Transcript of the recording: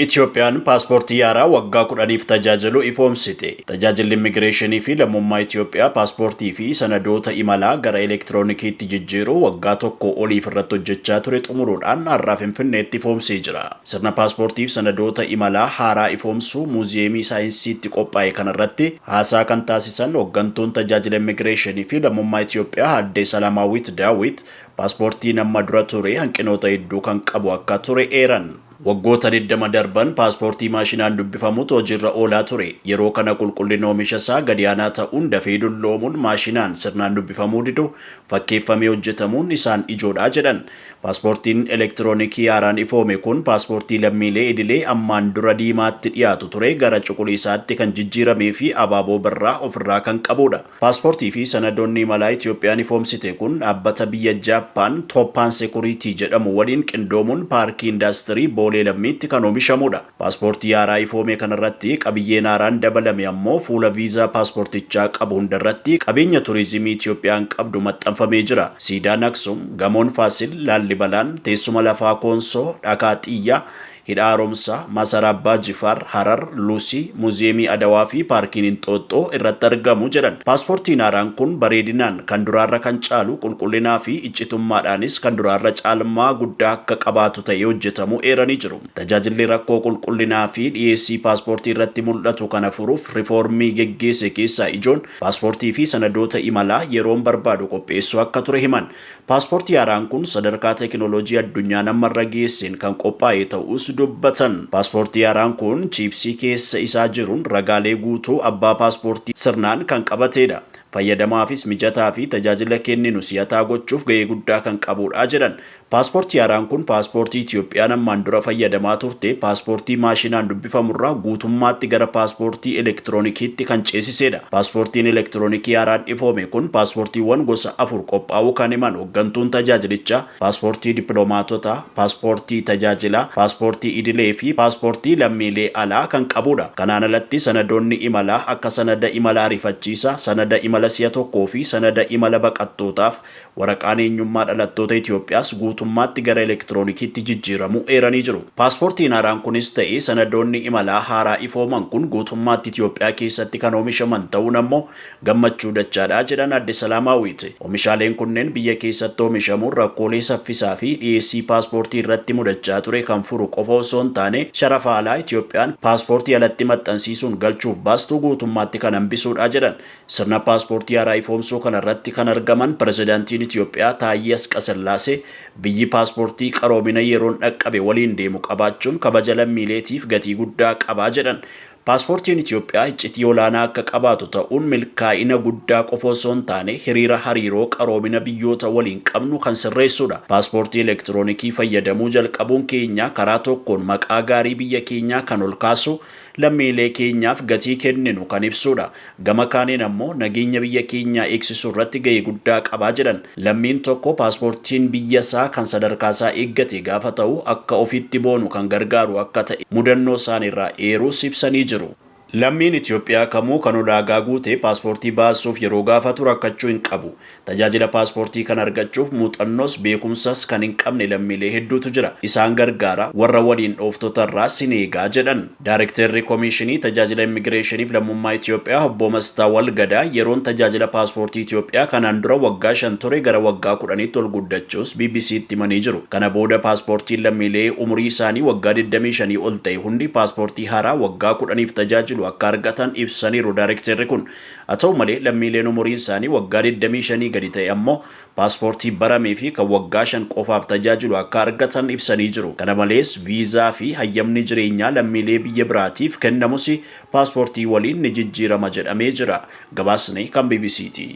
Itoophiyaan paaspoortii haaraa waggaa 10f tajaajilu ifoomsite. Tajaajilli immigireeshinii fi lammummaa Itoophiyaa paaspoortii fi sanadoota imalaa gara elektiroonikiitti jijjiiruu waggaa 1 oliif irratti hojjechaa ture xumuruudhaan har'aa Finfinneetti ifoomsee jira. Sirna paaspoortii fi sanadoota imalaa haaraa ifoomsuu Muuziyeemii Saayinsiitti qophaa'e kanarratti haasaa kan taasisan hooggantuun tajaajila immigireeshinii fi lammummaa Itoophiyaa Aadde Salaamaawwit Daawit, paaspoortiin amma dura ture hanqinoota hedduu kan qabu akka ture eeran. Waggoota 20 darban paaspoortii maashinaan dubbifamutu hojiirra oolaa ture. Yeroo kana qulqullina oomisha isaa gadi aanaa ta'uun, dafee dulloomuun, maashinaan sirnaan dubbifamuu didu, fakkeeffamee hojjetamuun isaan ijoodha jedhan. Paaspoortiin elektiroonikii haaraan ifoome kun paaspoortii lammiilee idilee ammaan dura diimaatti dhiyaatu ture gara cuquliisaatti kan jijjiiramee fi abaaboo birraa ofirraa kan qabudha. Paaspoortii fi sanadoonni imalaa Itoophiyaan ifoomsite kun dhaabbata biyya Jaappaan Tooppaan Sekuriitii jedhamu waliin qindoomuun paarkii indaastirii Boolee Lammiitti kan oomishamudha. Paaspoortii haaraa ifoome kanarratti qabiyyeen haaraan dabalame ammoo fuula viizaa paaspoortichaa qabu hundarratti qabeenya turizimii Itoophiyaan qabdu maxxanfamee jira. Siidaan Aksum, Gamoon Faasil, Laallibalaan, teessuma lafaa Koonsoo, Dhakaa Xiyyaa, Hidha Haaromsaa, Masaraa Abbaa Jifaar, Harar, Luusii, Muuziyeemii Adawaa fi Paarkiin Inxooxxoo irratti argamu jedhan. Paaspoortiin haaraan kun bareedinaan kan duraarra kan caalu, qulqullinaa fi iccitummaadhaanis kan duraarra caalmaa guddaa akka qabaatu ta'ee hojjetamuu eeranii jiru. Tajaajilli rakkoo qulqullinaa fi dhiyeessii paaspoortii irratti mul'atu kana furuuf rifoormii geggeesse keessaa ijoon paaspoortii fi sanadoota imalaa yeroon barbaadu qopheessuu akka ture himan. Paaspoortii haaraan kun sadarkaa teekinooloojii addunyaan ammarra geesseen kan qophaa'e ta'us dubbatan. Paaspoortii haaraan kun chiipsii keessa isaa jiruun ragaalee guutuu abbaa paaspoortii sirnaan kan qabatedha. Fayyadamaafis mijataa fi tajaajila kenninu si'ataa gochuuf ga'ee guddaa kan qabudha jedhan. Paaspoortii haaraan kun paaspoortii Itoophiyaan ammaan dura fayyadamaa turte paaspoortii maashinaan dubbifamurraa guutummaatti gara paaspoortii elektiroonikiitti kan ceesisedha. Paaspoortiin elektiroonikii haaraan ifoome kun paaspoortiiwwan gosa 4 qophaa'uu kan himan hooggantuun tajaajilichaa, paaspoortii dippiloomaatotaa, paaspoortii tajaajilaa, paaspoortii idilee fi paaspoortii lammiilee alaa kan qabudha. Kanaan alatti sanadoonni imalaa akka sanada imala ariifachiisaa, sanada imala si'a tokkoo fi sanada imala baqattootaaf waraqaan eenyummaa dhalattoota Itoophiyaas guutummaatti gara elektiroonikiitti jijjiiramuu eeranii jiru. Paaspoortiin haaraan kunis ta'e sanadoonni imalaa haaraa ifooman kun guutummaatti Itoophiyaa keessatti kan oomishaman ta'uun ammoo gammachuu dachaadha jedhan Adde Salaamaawwiit. Oomishaaleen kunneen biyya keessatti oomishamuun rakkoolee saffisaa fi dhiyeessii paaspoortii irratti mudachaa ture kan furu qofa osoo hin taane, sharafa alaa Itoophiyaan paaspoortii alatti maxxansiisuun galchuuf baastu guutummaatti kan hambisuudha jedhan. Sirna paaspoortii haaraa ifoomsuu kanarratti kan argaman pirezidaantiin Itoophiyaa Taayyee Asqasillaasee, biyyi paaspoortii qaroomina yeroon dhaqqabe waliin deemu qabaachuun kabaja lammiileetiif gatii guddaa qabaa jedhan. Paaspoortiin Itoophiyaa iccitii olaanaa akka qabaatu ta'uun milkaa'ina guddaa qofa osoo hin taane hiriira hariiroo qaroomina biyyoota waliin qabnu kan sirreessudha. Paaspoortii elektiroonikii fayyadamuu jalqabuun keenya karaa tokkoon maqaa gaarii biyya keenyaa kan ol kaasu, lammiilee keenyaaf gatii kenninu kan ibsudha. Gama kaaniin ammoo nageenya biyya keenyaa eegsisuu irratti gahee guddaa qabaa jedhan. Lammiin tokko paaspoortiin biyya isaa kan sadarkaa isaa eeggate gaafa ta'u akka ofitti boonu kan gargaaru akka ta'e mudannoo isaaniirraa eeruus ibsanii jiru. Lammiin Itoophiyaa kamuu kan ulaagaa guute paaspoortii baasuuf yeroo gaafatu rakkachuu hin qabu. Tajaajila paaspoortii kan argachuuf muuxannoos beekumsas kan hin qabne lammiilee hedduutu jira. Isaan gargaara, warra waliin dhooftota irraas hin eegaa jedhan. Daarekteerri Komishinii Tajaajila Immigireeshiniif Lammummaa Itoophiyaa Obbo Mastaawal Gadaa yeroon tajaajila paaspoortii Itoophiyaa kanaan dura waggaa 5 ture gara waggaa 10tti ol guddachuus BBCtti himanii jiru. Kana booda paaspoortiin lammiilee umurii isaanii waggaa 25 ol ta'e hundi paaspoortii haaraa waggaa 10f tajaajilu akka argatan ibsaniiru daarekteerri kun. Haa ta'u malee, lammiileen umuriin isaanii waggaa 25 gadi ta'e ammoo paaspoortii baramee fi kan waggaa 5 qofaaf tajaajilu akka argatan ibsanii jiru. Kana malees viizaa fi hayyamni jireenyaa lammiilee biyya biraatiif kennamus paaspoortii waliin ni jijjiirama jedhamee jira. Gabaasni kan BBCti.